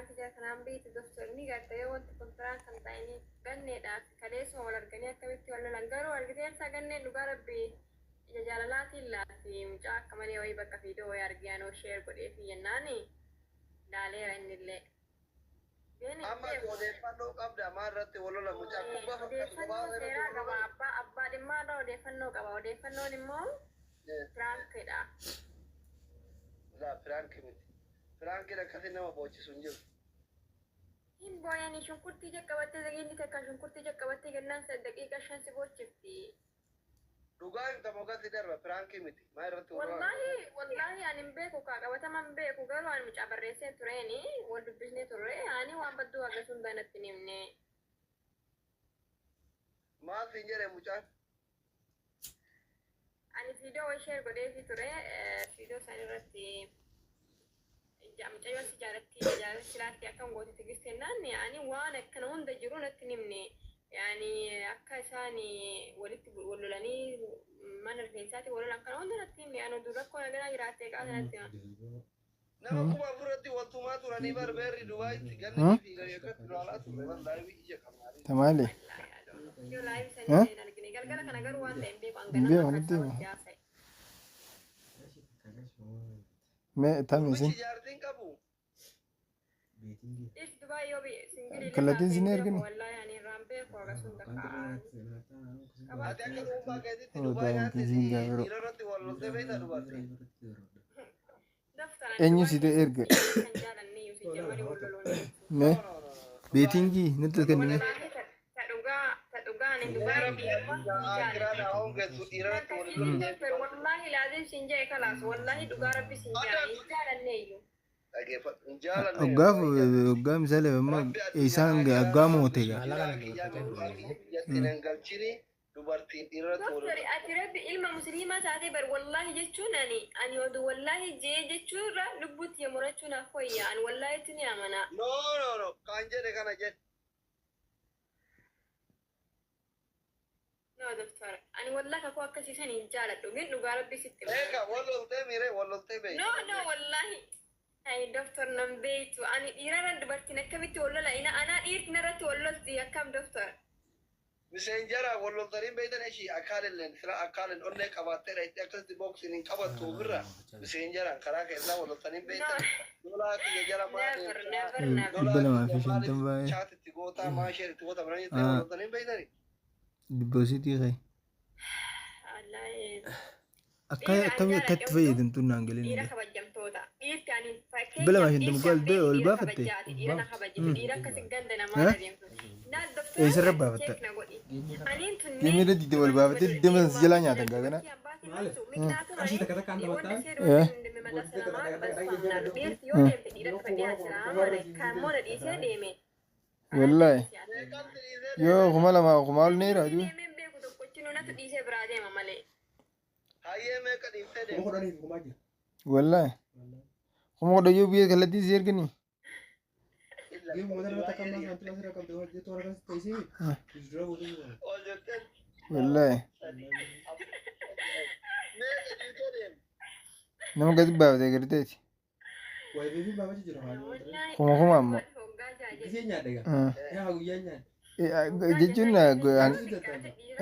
Piraanki jara kanaan beektu doktor ni garta yoo wanti kun piraank kan ta'anii ganneedhaaf kaleessuma wal arganii akkamitti wal lolan garuu argiteensaa ganneen dhugaa rabbi ija jaalalaatiin laatti mucaa akka malee wayii bakka fiidoo wayii argee anoo share godheefi jennaani laaleera innillee. Beeni Amma ati beeku. odeeffannoo qabda maal irratti wal lolan mucaa kubbaa fakkaatu Odeeffannoo kophaa irratti seeraa wal qaba lolan? abbaa abbaa dhimmaa irraa odeeffannoo qaba odeeffannoon immoo piraankidha. Laa piraanki miti. Piraankiin akkasii nama boochisu hin jiru. Hin booyani shunkurtii jaqqabattee zagiinni takka shunkurtii jaqqabattee gennaan daqiiqa 5 si boochifti. Dhugaa himta moo gadi darba piraankii miti. Maa irratti wal lolan? Wallaahi wallaahi ani hin beeku kaa qabataman beeku garuu ani mucaa barreessee tureeni wal dubbisnee turre ani waan badduu hagas hundaa natti hin himne. Maal siin jedhe mucaan? Ani viidiyoo wayii share godheefii ture viidiyoo san irratti mucayyoon si jaalatti jaalatti laatti akkam goote Tigist jennaan ani waan akkana hunda jiru natti hin himne yaani akka isaan walitti wal lolanii mana rifeensaatti wal lolan kana hunda natti himne ani oduu rakkoo naganaa jiraattee qaasa natti hima. Nama 4000 irratti wal tumaa turanii bar beerri Dubaayitti ganni fiiganii akkatti ilaalaa turre bar laayivii ija qabna. Tamaali. Yoo live sanii hin argine galgala kana garuu waan ta'e hin beeku Hin hanga beeku nama nutti akka hima. wajji haasa'e. Mee tami isin. Gurbichi jaartiin qabu. Dhis Dubaay yoo bi singilii illee Kallattiin taate isin hin beeku ergine. wallaahi ani irraan beeku haga sun takka. Ati akka dhuunfaa keetitti Oh, Dubaay daa'imti nyaatti isiin gaafiroo. dhiira irratti wal loltee beektaa dubartii? Daftar ani Eenyu Dubaay si ta'e erge? keessatti kan jaalanne iyyuu si jamari wal loluun jechuudha. Mee No, no, no, no. beetingii nutti kennime. Wallaahi ta dhugaa ta dhugaa ani Dubaay dhiirummaa hin Akiraa jaaladhu. dhaa'uun keessu dhiira irratti wal loluu Doktar wallaahi laazim siin jedhe kalaas wallaahi dhugaa rabbi siin jedhe hin jaalanne iyyuu. Dhageeffadhu. Hin jaalanne. Hoggaaf hoggaa misaale amma Rabbi addunyaa isaan akiraa hoggaa moote gaa. jiraa kiyyaa duraa kiyyatti nan galchini dubartiin dhiira irratti wal Doktar ati rabbi ilma musliimaa taatee bar wallaahi jechuun ani ani oduu wallaahi jee jechuu irra lubbuutti murachuu naaf wayya ani wallaahitti ni amana. No, no, no. Kan jedhe kana jedhe. No doktar ani wallahi kakuu akkasii san hin jaaladhu gin dhugaa rabbi sitti hima. Eega wal loltee miiree wal loltee beekta. No no wallahi. Ay doktor nan beektu ani dhiirarra dubartiin akkamitti wal lola ina anaa dhiirti narratti wal lolti akkam doktor. Miseenjara wal loltanii beektan ishii akaalilleen sila akaalin onnee qabaatteedha itti akkasitti booksiin hin qabattu ofirra miseenjaraan karaa keessaa wal loltanii No beektan lolaa kiyya jala maa never deemtaa never never. Dhibba lolaa lamaa fi kiyya maaliif shantam baay'ee. chaat itti gootaa maa sheer itti goota mana jettee wal Ah, loltanii beektani. Dibboositii kee. Wallahi. Akka Dhiira an akkami jaaladhe akkatti hunduu fayyadamtu naan galin dhiira illee. kabajamtoota. Dhiirti ani Dhibba lamaa fakkeenyaaf shantam dhiirti ol an beeku ol dhiira baafatte. kabajaati. Dhiira na kabajitu. Dhiira akkasi ganda namaa Eh? adeemtu. Naal doktora Eessarra ati baafatta? check na godhi. Aniin tunnee Geemiirra 20 ol baafattee 20 san si jalaa nyaatan gaa kana. Maali? Qarshii takka takkaan taphattaa? Eh? Dhiirti yoo deemte dhiira kabajaa jira. Kan na dhiisee deeme. Wallaahi. Yoo 2000 kuma ol ni jiraatu. Deemeen beeku tokkochi natu dhiisee biraa deema malee. Hayyee meeqa dhiiftee Kuma deemte? kudhanii fi kumaa jira. Wallaahi. 10,000 yoo biyya kallattii si erganii. Geemu mata irratti akka ammaa saantima asirra qabde hojjetu warra akkas teessee dura guutuu jira. Ol jettee Wallaahi. meeqa dhiiftee deemte? Nama gadi baafatee garteeti. Waayifii fi baafachi jira. Kuma kuma ammoo. Gisee nyaadha egaa. Yaa guyyaa nyaadha. Jechuun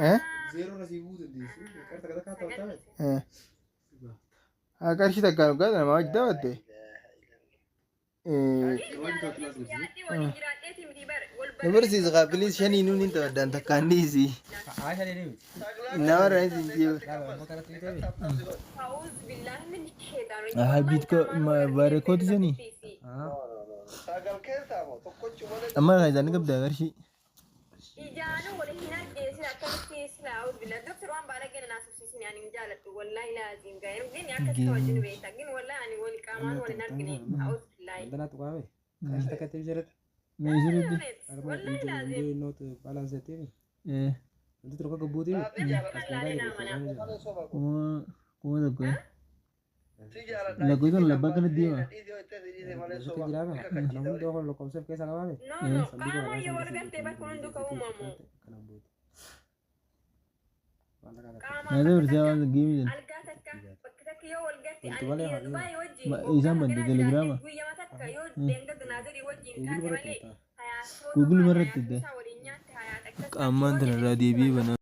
eh? Zeeroo nasii buutu dandeessi. Qarta takka takka taphataa. Eh. Haa qarshii takkaan dhugaa namaa wajji taphatte. Nu barsiisi kaa please shanii nuun hin taphadhaan takkaan dhiisi. Haa shanii ni miti. Nama irraa hin jiru. Haa bitko bareekootu sanii. Sagal keessaa moo tokkochi malee. Amma kan isaanii qabdaa qarshii. Ijaanu wal hin argine sila akkamitti sila auzubillah doktor waan baalagee na naasofsiisin ani hin jaaladhu wallahi laaziim gaa'een gini akkasitti wajjin beekta gin wallahi ani wal qaamaan wal hin argine auzubillahi. Wanta tuqaame. Qarshii takka itti jirti. Meeshiritti. Wallahi laaziim. Enjoy not balance jettee. Eh. Wanti tokko gabbuutii. 1000. Lakkoofsa labbaa kana deema. Asitti jiraame. Kana hundi yoo lakkoofsa of keessaa qabaame. No no qaama yoo wal gartee bakka hunduu ka uumamu. Kanaan buuti. Qaamaan Naannoo bakka barsiisaa takka waan geemii jedhu. algaa takka bakka takka takka yoo wal garte Wanti ani malee dhiira haa Dubaayii wajjin Ma- waggaa isaan bante haganaa Telegiraama? jiraadhe guyyama takka yoo deengada naazirii wajjin Google taate irratti malee mataa. hayaat Google footoo irratti hayaat de. isaa waliin nyaatte hayaat akkas Ammaan taate yoo tana irraa jedhe deebi'ee banaa.